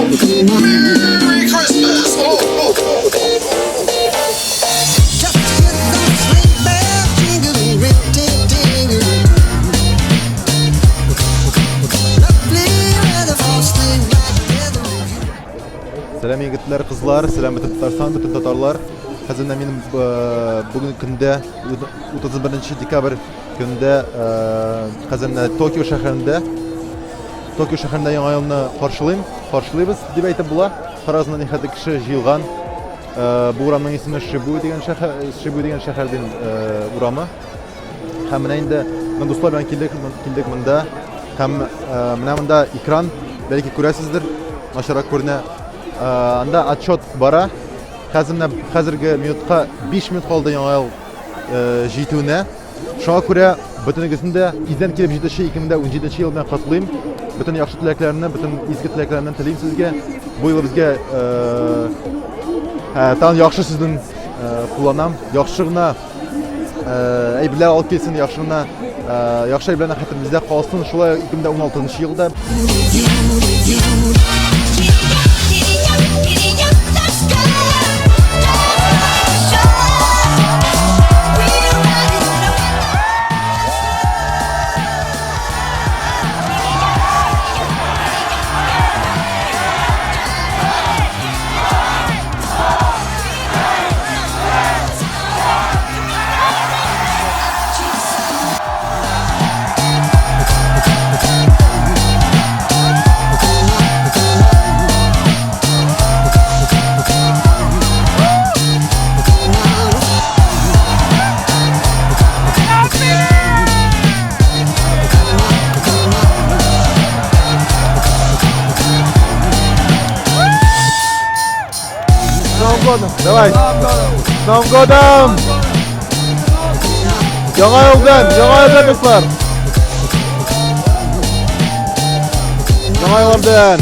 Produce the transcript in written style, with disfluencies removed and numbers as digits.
Merry Christmas! Oh, oh, oh, oh. Just hear those sleigh bells jingling, ring-ting-ting. Lovely weather for a sleigh ride together with you. Сәлам егетләр, кызлар, сәлам бөтен Татарстан, бөтен татарлар. Хәзер менә мин бүгенге көндә 31 декабрь көндә хәзер менә Токио шәһәрендә Токио шәһәрендә Яңа елны каршылыйм, каршылыйбыз дип әйтеп була. Карагыз, менә нихәтле кеше җыелган. Бу урамның исеме Шибу дигән шәһәр, Шибу дигән шәһәрнең урамы. Һәм менә инде менә дуслар белән килдек, килдек монда. Һәм менә монда экран, бәлки күрәсездер, начаррак күренә. Анда отчет бара. Хәзер менә хәзерге минутка 5 минут калды Яңа ел җитүенә. Шуңа күрә бөтенегезне дә тиздән килеп җитүче 2017 ел белән котлыйм. Бөтен яхшы теләкләрне, бөтен изге теләкләрне телим сезгә. Бу ел безгә тагын яхшы сүзен кулланам. Яхшы гына әйберләр алып килсен, яхшы гына яхшы әйберләр хәтеребездә калсын. Шулай 2016 елда. С Новым годом! Давай! С Новым годом! Яңа ел белән! Яңа ел белән, дуслар! Яңа ел белән!